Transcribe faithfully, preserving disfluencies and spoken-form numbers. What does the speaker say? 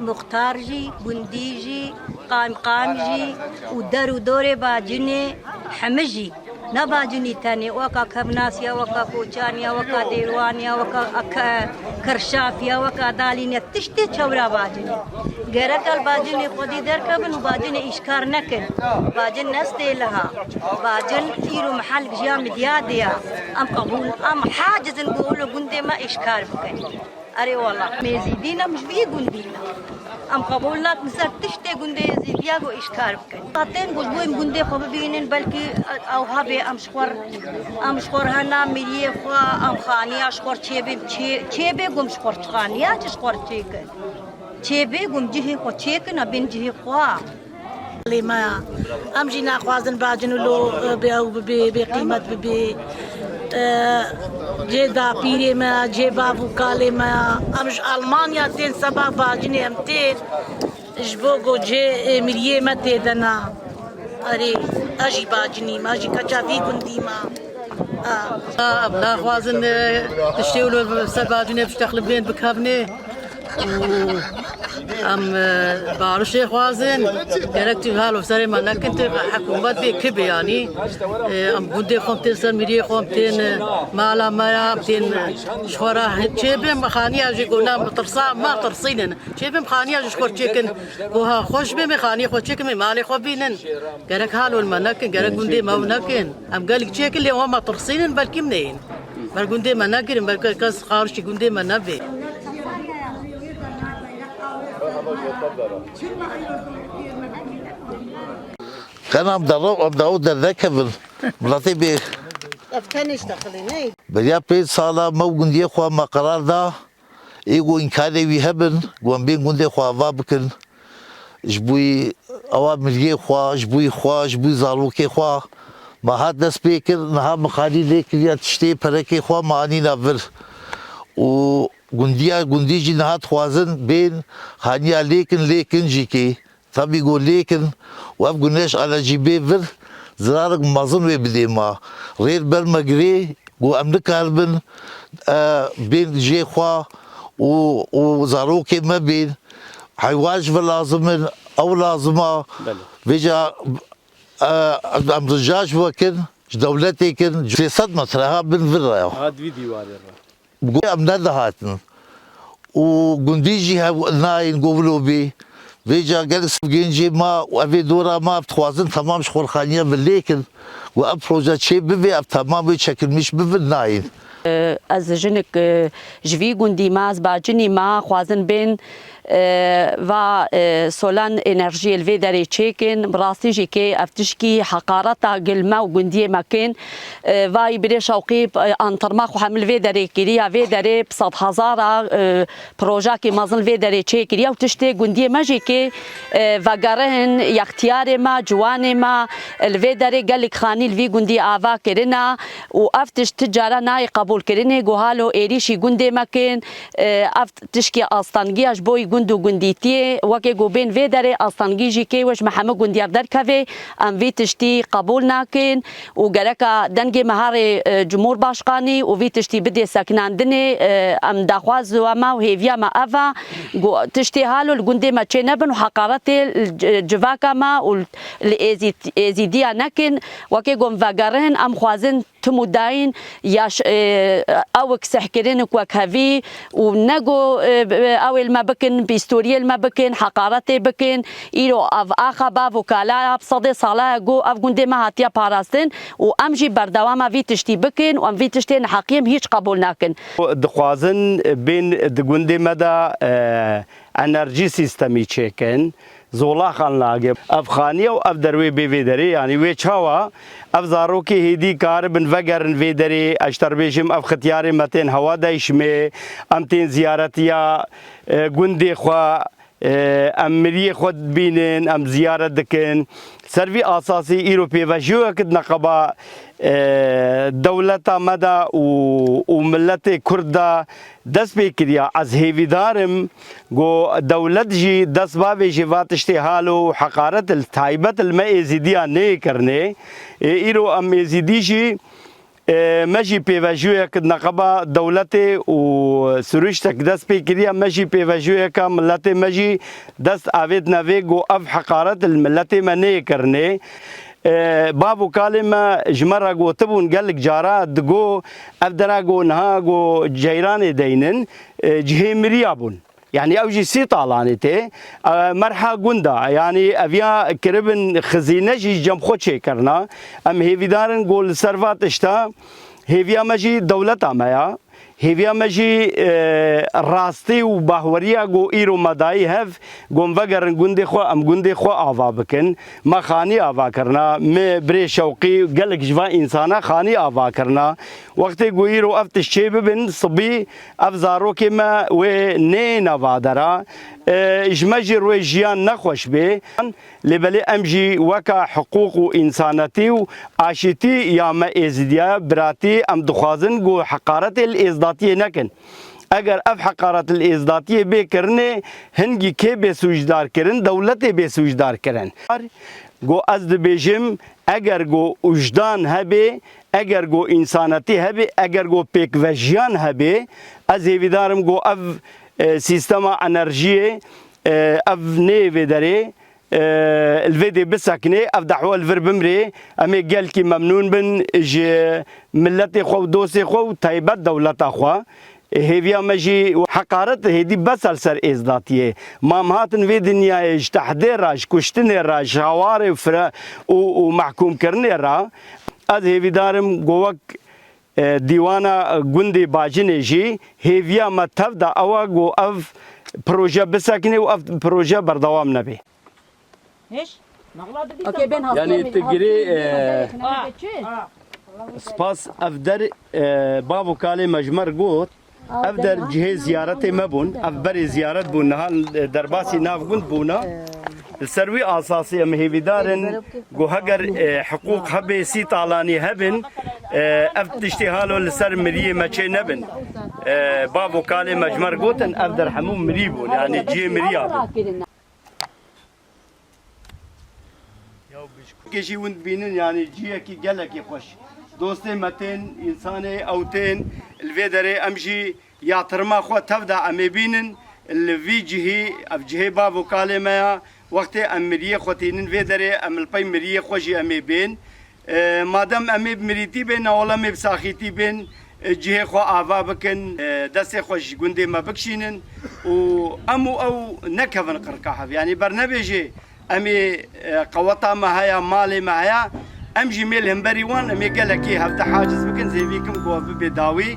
Muxtar jî, gundî jî, qaymqam jî û der û dorê bacine hemî jî. Ne bacînî tenê, weka Kevnasiya, weka Koçaniya, weka Dêrwaniya, weka Ke-, Kerşafiya, weka Dalîne, tiştê çewra bacînê. Gerek el bacînê xwedî derkevin û bacînê îşkar nekin. Bacîn nestê liha. Bacîn îro mehel jiya midya diya. Em qebûl, em haciz in ku wilo gundê me îşkar bikin. Erê wela. Em êzîdî ne, em ji vî gundî ne. Em qebûl nakin ser tiştê gundê êzîdiya ku îşkar bikin. Tên ku ji bo em gundê xwe bibînin, belkî ew hebê em ji xwe, em ji xwe re hena miriyê xwe, em xaniya ji xwe çêbin, çê, çêbê ku em ji xwe xaniya çi ji xwe çêkin. Çêbê ku em cihê xwe çêkin, em bên cihê xwe. Lê me ya. Em jî naxwazin bacin û lo, e, bê ew bibê, bê qîmet bibê. E, cê dapîrê me ya, cê bav û kalê me ya. Em ji Almanya tên seba bacinê em tên. Ji bo ku cê, e, miriyê me tê de na. Erê, ez jî bacinî me, ez jî keça vî gundî me. A. A, em naxwazin, e, tiştê wilo ser bacinê biştexlibên bikevnê. Û em, e, barişê xwazin, gerek tu halo serê me nekin, tu hikûmet bê kibê yanî. E, em gundê xwe tên ser miriyê xwe tên, e, mala me ya, tên, e, ji xwe re çê bê me xaniya jî gona me tirsa, me tirsînin. Çê bê me xaniya jî ji xwe çêkin. Goha xweş bê me xaniyê xwe çêkin, me malê xwe bînin. Gerek halo me nekin, gerek gundê me ew nekin. Em gelek çêkin lê wan me tirsînin, belkî em neyên. Ber gundê me negirin, ber kes qarişî gundê me nebê. Kenam de ro, em de ew derdekevin. Miletê bê. Ev tenê ji dexilê, ney? Beriya pênc sala me û gundiyê xwe me qerar da. Ê ku îmkanê wî hebin, ku em bên gundê xwe ava bikin. Ji bo ewa miriyê xwe, ji bo xwe, ji bo zarokê xwe me hat dest pê kir, niha min xalî lê kiriya tiştê perekê xwe me anîna vir. Û gundiya gundî jî niha dixwazin bên xaniya lêkin, lêkin jî kê. Tevî ku lêkin û ev gune ji alecî bê vir, zirarek mezin wê bidê me. Rê li ber me girê ku em nikaribin, e, bên jê xwe û, û zarokê me bên. Heywan ji vir lazim in, ew lazim e. Belê. Vêca, e, em rica ji we kin, ji dewletê kin, sê sed metre ha bin vir re ya. Ha di vî dîwarê re. Bi go em nedihatin. Û gundî jî hev nayên go wilo bî. Vêca gelek sivgên jê ma û evê dora ma dixwazin temam ji xwe xaniya vir lêkin. Û ev proje çê bivê, ev temam wê çekilmiş bivin nayên. Ez jinik, e, ji vî gundî ma, ez bacinî ma, xwazin bên, e, va, e, solan enerjiyê li vê derê çêkin. Bi rastî jî kê ev tişkî heqareta gil me û gundiyê me kên. E, vayî birê Şewqî, e, antirma xwe hemil vê derê kiriya, vê derê bi sed hezara, e, projakî mezin vê derê çê kiriya û tiştê gundiyê me jî kê, e, vegerin, yextiyarê me, ciwanê me, e, li vê derê gelek xanî li vî gundî ava kirina û ev tişt ti cara nayê qebûlkirinê, ku halo êrîşî gundê me kên, e, ev tişkî astengiya ji bo yî gund û gundîtiyê, wekê ku bên vê derê astengî jî kê we ji me hemû gundiyar derkevê, em vî tiştî qebûl nakin û gereka dengê me herê, e, Cumhurbaşkanî û vî tiştî bidê sekinandinê, e, em daxwaz we me û hêviya me ev e, ku tiştê halo li gundê me çê nebin û heqaretê li c-, civaka me û li êzî-, êzîdiya nekin. Wekê ku em vegerin, em xwazin tim û dayîn ya ş-, e, ewik sehkirin û wekhevî û ne go, e, b-, ew ê li me bikin, pîstoriyê li me bikin, heqaretê bikin. Îro ev axa bav û kala ya bi sedê sala ye go ev gundê me hatiye parastin û em jî berdewama vî tiştî bikin û em vî tiştê neheqiyê em hîç qebûl nakin. Dixwazin bên di gundê me de, e, enerjî sîstemî çêkin. Zolaxan lagê. Ev xaniye û ev derwê bê vê derê, yanî wê çawa ev zarokê hêdî karibin vegerin vê derê, ez ji te re bêjim, ev xitiyarê me tên hewa değişimê, em tên ziyaretiya, e, gundê xwe, E, em miriyê xwe dibînin, em ziyaret dikin. Ser vî asasî îro pêvejoyek di neqeba, e, dewleta me de û, û miletê Kurd de dest pê kiriya. Ez hêvîdar im ku dewlet jî dest bavêje va tiştê halo û heqaret li taybet li me Êzîdiya neyê kirinê. Ê, îro em Êzîdî jî, e, me jî pêvejoyek di neqeba dewletê û siruştek dest pê kiriye. Me jî pêvejoyeka miletê me jî dest avêtine vê ku ev heqaret li miletê me neyê kirinê. E, bav û kalê me ji me re gotibûn gelek cara, digo, ev dera ku niha ku ceyranê deynin, e, cihê miriya bûn. Yanî ew jî sî talanê tê. E, merha gunda, yanî ev ya kiribin xizîne jî cem xwe çêkirina. Em hêvîdar in ku li ser va tişta hêviya me jî dewleta me ya. Hêviya me jî, e, rastî û bahweriya ku îro me dayî hev, ku em vegerin gundê xwe, em gundê xwe ava bikin. Me xanî ava kirina, me birê Şewqî gelek ji van însana xanî ava kirina. Wextê ku îro ev tişt çê bibin, sibî ev zarokê me wê neyêne va dera. E, ji me jî rûyê jiyan nexweş bê. Lê belê em jî weka hiqûq û însanetî û aşîtî ya me Êzidiya, biratî, em dixwazin ku heqaretê li Êzdatiyê nekin. Eger ev heqaret li Êzdatiyê bê kirinê, hingî kê bê sûcdar kirin? Dewletê bê sûcdar kirin. Ku ez dibêjim, eger ku wijdan hebê, eger ku însanetî hebê, eger ku pêkvejiyan hebê, ez hêvîdar im ku ev, e, sîstema enerjiyê, e, ev neyê vê derê, e, li vê dê bisekinê, ev dehwa li vir bimrê. Em ê gelkî memnûn bin ji miletê xwe û dostê xwe û taybet dewleta xwe. Hêviya me jî heqaret hêdî bes e li ser Êzdatiyê. Ma em hatin vê dinyayê ji tehdê re, ji kuştinê re, ji hawarê fire û, û mehkûmkirinê re. Ez hêvîdar im ku wek, e, dîwana gundê Bacinê jî hêviya me tev de ew e ku ev proje bisekinê û ev proje berdewam nebe. Okey, ben hastayım. Yani te girê, e, spas ev der, e, bav û kalê me ji me re got, ev der cihê ziyaretê me bûn, ev berê ziyaret bûn, niha, e, derbasî nav gund bûna. Li ser wî asasî em hêvîdar in ku heger, e, hiqûq hebê, sî talanî hebin, e, ev tiştê halo li ser miriyê me çê nebin. E, bav û kalê me ji me re gotin, ev der hemû mirî bûn, yani cihê miriya bûn. Kê jî hûn dibînin, yanî cihekî gelekî xweş. Dostê me tên, însanê ew tên, li vê derê em jî ya tirma xwe tev de em ê bînin. Li vî cihî, ev cihê bav û kalê me ya, wextê em miriyê xwe tînin vê derê, em li pey miriyê xwe jî em ê bên. E, madem em ê bi mirîtî bên, newala em ê bi saxîtî bên, e, cihê xwe ava bikin, e, destê xwe ji gundê me bikişînin û em û ew nekevin qirka hev. Yanî bernebêjê em ê, e, qeweta me heye, malê me heye, em jî mê li hemberî wan, em ê gelekî hevdeh haciz bikin, zêvî kim ku ev bibe dawî.